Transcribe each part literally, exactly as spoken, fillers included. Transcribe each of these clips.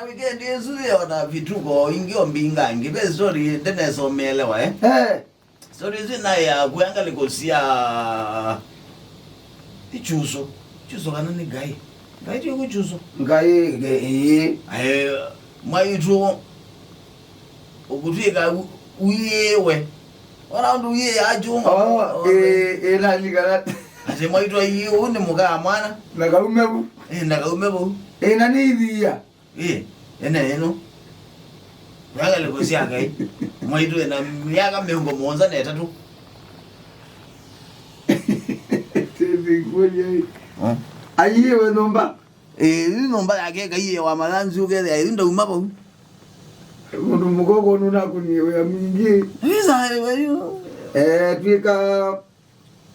Weekend ĩsu yĩ ona vituko ingĩ o mbingangĩ. Ve story ndenesa ũmĩelewa, eh? Eh. Story ĩsu naĩ ya kũya ngalĩko sya Ichuso. Ichuso kana nĩ Ngai? Ngai ti ũku Ichuso. Ngai, nge-, ĩĩ. Aĩ, mwaitũ ũkũtwĩka u-, ũiĩwe. Ona ũndũ ũiĩaa chuma. Oh, ĩĩ, ĩĩ, nalikana. Atĩ mwaitũ aiĩ ũu nĩ mũka wa mwana. Na kaume vu. Ĩĩ, na kaume vau. Ĩĩ, na nĩ ithia. Ĩ, ene ĩno. Kũya ngalĩko sya Ngai. Mwaitũ ena myaka mĩongo mũonza na ĩtatũ. Tĩthingũlya ĩ. Mm. Aiĩwe nyũmba. Ĩ, yu nyũmba yake ĩkaiĩwa mathanzu ũkethĩa yu ndauma vau. Mũndũ mũkoko nũnakunie wĩa mwingĩ. Visa, ĩ, yu. Eh, twĩka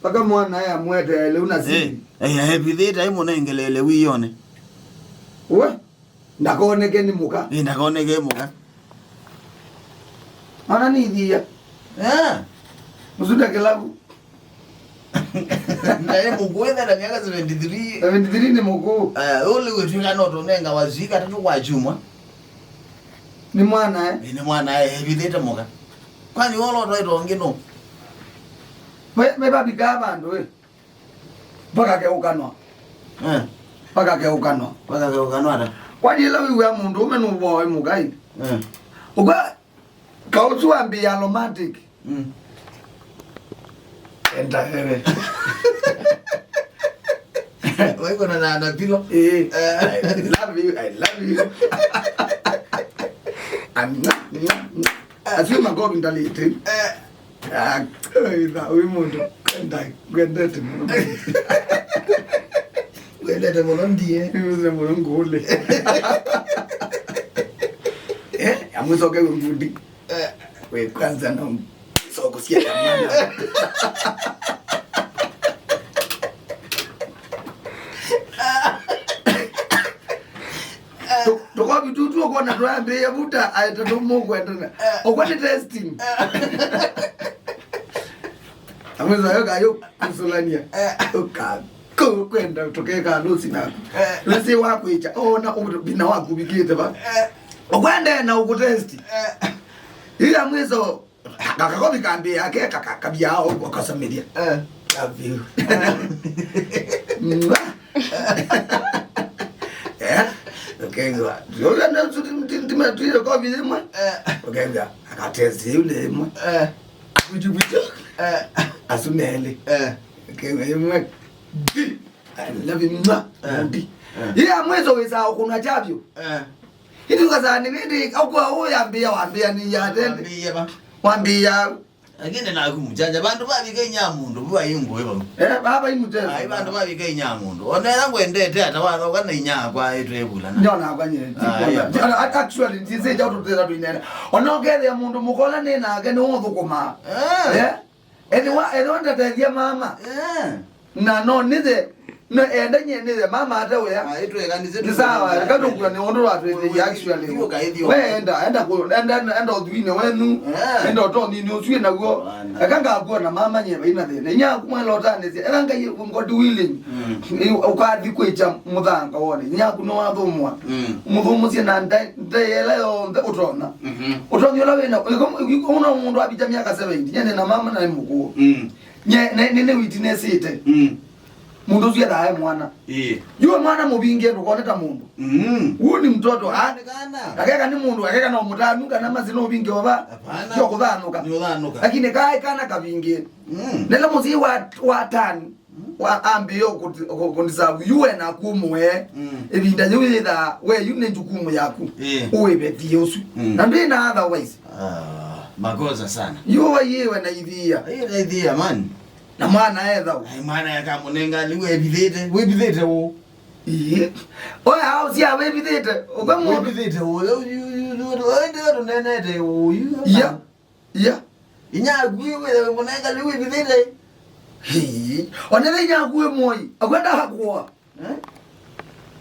Mpaka mwana aya amweteele una sili. Eh, eh, evithĩte aimũnengelele wĩone. We, ndakoneke nĩ mũka. Eh, ndakoneke mũka. Ona nĩ ithia. Eh. Mũsunda kĩlavu. Naye mũkũũ ethela myaka seventy-three. Seventy-three nĩ mũkũũ. Eh, ũlĩ wĩtwĩka no tũnenga wazika tatu kwa chuma. Nĩ mwana, eh? Eh, nĩ mwana, eh, evithĩte mũka. Kwani wolo twaitwa ũngĩ nũ? Me, me babikaa vandũ, eh. Mpaka keũkanwa. Eh. Mpaka keũkanwa. Mpaka keũkanwa ata? Kwani ĩla wĩw'a mũndũ ũme nũvoe mũkai? Eh. Ũka, kaũsu wambĩĩa romantic. Mm. Enda wewe. Waiko na, na, na pilo. Eh, eh. I love you, I love you. Am, am, am. Acio makovi ndalĩte. Eh. Ah, itha, wĩ mũndũ kwenda, kwendete mũno. Kwendete mũno ndie. Wĩ mũndũ mũno ngũle. Eh, amwisoke wĩ mbundi. Eh. We kwanza no soko sia mwana. Tukovi tutu ukona twambia vuta aita tumukwendana. Okwa ni testing. Amweza yo kayo kusulania. Uka Ko kwenda tukeka lusi naku. Eh. Lasi wakwicha ona bina waku bikite ba. Eh. Okwende na ukutesti. Eh. Ila mwiso kakakobi kambi yake kaka kabia au kwa kasamithia. Eh. Love you. Eh. Mwah. Eh. Okay, ngwa. Yo ya na tu tim tim tim tu ko bi mwa. Eh. Okay, ngwa. Akatesti yule mwa. Eh. Kuchu kuchu. Eh. Asunele. Eh. Okay, ngwa. I love you, mwah. Eh. Mundi. Eh. Ila mwiso wĩsaa ũkũnwa kyavyo. Eh. Ĩndĩ ũkasaa nĩ vĩndĩ, ũkwa ũyambĩĩa, wambĩĩa nĩ ya tene. Wambĩĩa va? Wambĩĩa. Lakini naku mjanja, vandu vavika inya mũndũ, vu ai ngũĩ vau. Eh, baba imutesa. Ai, vandu vavika inya mũndũ. Ona ĩla ngwendete ata wathoka na inya akwa ĩtwevulana. Ndona kwa nyie. Ai, actually, ndisĩ jau tũtesa tũinene. Ona ũkethĩa mũndũ mũkola nĩ nake nĩ ũthũkũmaa. Eh. Eh? Ethĩwa, ethĩwa ndatethya mama. Eh. Na no nĩthe, no enda nye nĩthe mama ate wĩa. Ai, twĩkanise. Nĩ sawa, eka tũkua nĩ ũndũ wa twĩthĩia actually. Thiũka, thiũka. We enda, enda kũ, enda, enda, enda ũthuinĩ wenyu. Eh. Enda ũtonini ũsu wĩ naw'o. Bana. Eka ngakua na mama nye vaina thĩna. Inya kumwela ũtanĩsya. Eka Ngai, God willing. Mm. Ĩ, ũkathi kwĩkya mũthanga wone. Inya ku nĩwathũmũa. Mm. Mũthũmũsye na nda-, ndaĩa ĩla yonthe ũtonya. Mhm. Ũtonyi ũla wĩna, ĩko, ĩko, ũno mũndũ avicha myaka seventy, nyene na mama na mũkũũ. Mm. Nye, ne, ne, ne witnessĩte. Mm. Mũndũ ũsu ethaa e mwana. Ĩĩ. Yu e mwana mũvingie ndũkone ta mũndũ. Mm. Huyu ni mtoto, ah, akeka nĩ mũndũ, akeka no mũtanu, kana masi no ũvingie ova. Hapana. Sio kũthanũka. Nĩ ũthanũka. Lakini kaĩ kana kavingie. Mm. Nĩla mũsyai wa, wa tani. Wa ambĩĩa kũndi-, kũ-, kũndisavu yu we naku ũmũee. Mm. Ĩvinda yĩu yĩthaa we yu nĩ jukumu yaku. Ĩĩ. Ũĩvethie ũsu. Mm. Na ndwĩ na otherwise. Ah, makosa sana. Yu waiĩwe na ithia. Ĩĩ, na ithia, man. Na mwana ethawa. Ai, mwana yakamũnenga, nĩ wĩvithĩte. Wĩvithĩte ũ? Ĩĩ. Oya, au sia wĩvithĩte. Ũkwe mũndũ. Wĩvithĩte ũ? Yu, yu, yu, yu, yu, yu, tũnenete ũ? Yu. Ia. Ia. Inyaku wĩ, wĩ, mũnenga nĩ wĩvithĩte. Hii. Onetha inyaku wĩ mũoi. Akwenda akũa. Eh?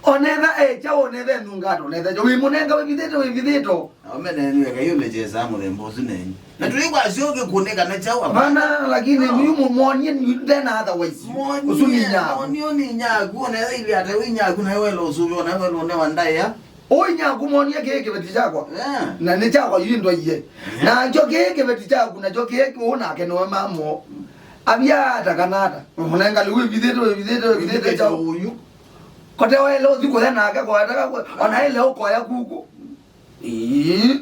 Onetha echa, onetha enungato, onetha echa. Wĩ mũnenga wĩvithĩte, wĩvithĩto. Amenenwe, Ngai ũmechesa mũthemba ũsu nenyu. Na tũikwasya ũngĩ kũnĩka na chawa. Bana, lakini no. Yu mwonie ndena otherwise. Monie, ũsu ni inyaku. Monie ni inyaku, onetha ili ata wĩ inyaku, na welo ũsu, na welo ne wandaia. Ũinya kũmwonia kĩĩ kĩveti kyakwa. Eh. Na nĩ kyakwa yu ndwaie. Eh. Nakyo kĩĩ kĩveti kyaku, nakyo kĩĩ ũũ nake nĩwe mamo. Avya ata kana ata. Mũnenga lĩu wĩvithĩte, wĩvithĩte, wĩvithĩte kyaũ. Ũyu. Kote waĩle ũthi kũya nake kwataka kwe. Ona ĩle ũkoya kuku. Ĩĩ.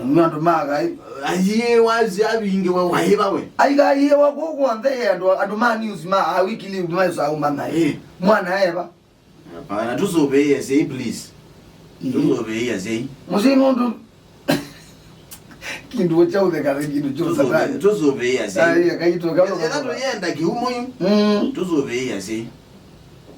Nĩ andũ ma Ngai. Aiye wazi avingi we waiva we. Aiga aiye wa kuku onthe andũ, andũ ma news ma a weekly ma sauma na. Eh. Mwana eva. Hapana, tũsũvĩĩe syai, please. Mm. Tũsũvĩĩe syai. Mũsyai nũndũ kĩndũ kya ũtheka nĩ kĩndũ kya Tũsũvĩ-, satani. Tũsũvĩĩe syai. Ai, akaitwa kama ethĩwa tũyenda kĩumo yu. Mm. Tũsũvĩĩe syai.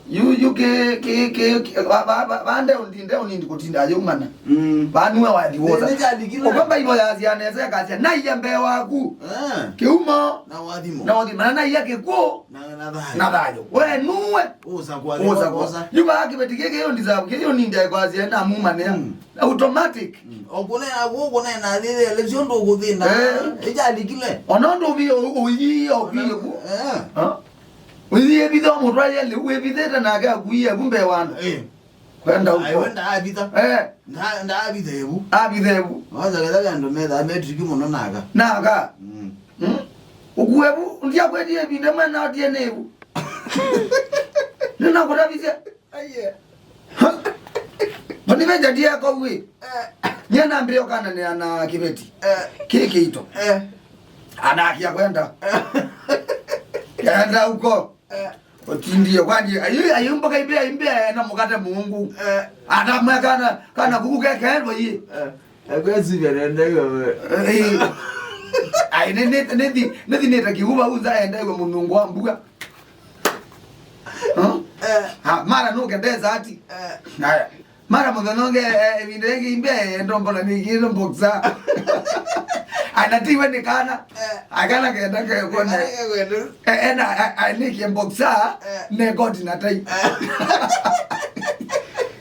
Yu, yu kĩ, kĩ, kĩ, kĩ, va, va, va, va ndeũndi, ndeũndi kũtinda yũmana. Mm. Vanue wathi wosa. Nĩ, nĩ kyalikile. Ũko Bible yasya nesa, ĩkasya, "Naiya mbee waku." Ah. Kĩumo. Na wathimo. Na wathimo. Na naiya kĩkw'ũ. Na, na thayũ. Na thayũ. We nuwe. Ũsa kwa Ũsa kwa. Yu vaa kĩveti kĩkĩ yo deserve, kĩyo nĩ ndaĩ kwasya na mumanĩa. Mm. Automatic. Mm. Okune, okune na thĩthĩle sio ndũkũthĩna. Eh. Ĩkyalikile. Ona ũndũ ũvi, ũyii, ũvi. Eh. Ha? Ũyii ĩvitha mũtwaie lĩu, wĩvithĩte nake akuie vu mbee wa andũ. Eh. Kwenda ũko. Ai, wenda avitha. Eh. Nda-, ndaavitha evu. Avitha evu. Waza ketha ve andũ methaa me tricky mũno naka. Naka. Mm. Mm? Ũkue vu, ndiakwetie ĩvinda ĩmwe natie nĩ vu. Nĩnakũtavisye. Aiye. Boniface ndiye kwa wi. Eh. Nye nambire ũkananĩa na kĩveti. Eh. Kĩ kĩito. Eh. Anakia kwenda. Eh. Kenda uko. Eh. Ũtindie kwani ayu, ayu mboka imbia, imbia ena mũkate mũungu. Eh. Atamwe kana, kana kuku kekendwa yi. Eh. Akwesivya nenda iwe we. Eh. Ai, nĩ, nĩ, nĩ thi, nĩ thi nĩ ta kiuva unza enda iwe mũnungu wa mbuga. Huh? Eh. Ha, mara nũkendeza ati. Eh. Haya. Mara mũthenya ũngĩ, eh, ĩvinda rĩngĩ imbe, eh, ndombola nĩkĩĩte boxer. Anatiwe nĩ kana. Eh. Akana kenda kekone. Kana kekwende. Eh, ena, a-, anĩkie boxer, eh, ne koti na tai. Eh.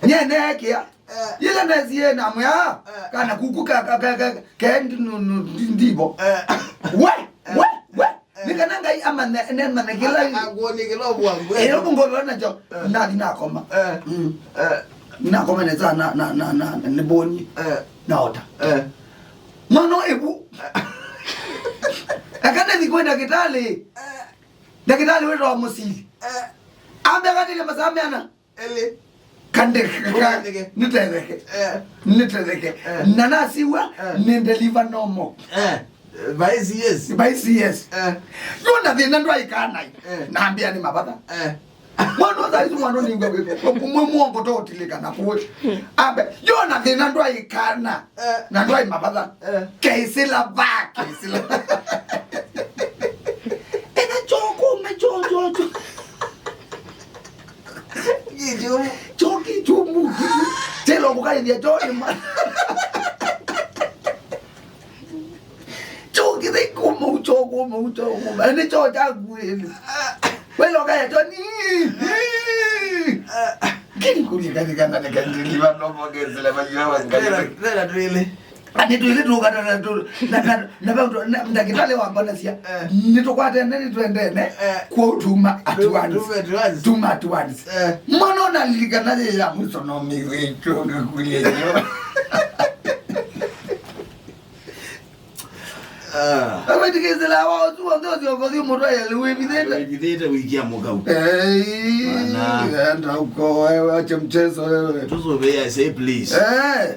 Nye neekĩa. Eh. Yĩla nesie namwĩa, eh, kana kuku ka, ka, ka, ka, ke ndi-, nu-, nu-, ndi-, ndivo. Eh. We, eh, we, we. Eh. Nĩ kana Ngai amanye, nemanye kĩla. A-, akuonie kĩla ũvwangwe. Ĩyo ngũveo nakyo, eh, nathi nakoma. Eh. Mm. Eh. Nakoma nesa na, na, na, na, nĩvonie. Eh. Naota. Eh. Mwana ũyũ. Aka nathi kwĩ ndakĩtalĩ. Eh. Ndakĩtalĩ wĩtawa Mũsili. Eh. Ambe akatile masaa meana. Elĩ. Kande, ka-, Ũtetheke. Nĩtetheke. Eh. Nĩtetheke. Eh. Na nasiwa, eh, nĩ deliver normal. Eh. By C S. By C S. Eh. Yona thĩna ndwaĩkanai. Eh. Nambĩa nĩ mavatha. Eh. Mwana ũthaitũ mwana nĩngwa wĩko. Mwe mwongo to ũtilĩka na kuwe. Ambe, yona thĩna ndwaĩkana. Eh. Na ndwaĩ mavatha. Eh. Keisila va, keisila. Ena choko, me cho, cho, cho. Kichumu. Choki chumu. Chelo kukaithia choni ma. Choki they kuma ucho kuma ucho kuma. Ene cho cha kueli. Welo kaya choni. Kini kuli kani kana ne kandili va no mo ke sile va yo va. Vela, vela tuile. Ani tuile tukatana tu, na, na, na, na, na ndakĩtalĩ wa mbanasya. Eh. Nĩtũkwatene, nĩtwendene. Eh. Kwa tuma at once. Tuma at once. Tuma at once. Eh. Mwana ũnalilikana yĩ ya mwiso no mĩwĩtũ ngĩkulia yo. Ah. Awetikizila wa otu wa ndozi wa kothi mutwa ya liwe bideta. Bideta wiki ya mukau. Hey, enda uko wewe, acha mchezo wewe. Tuzo be ya say please. Eh.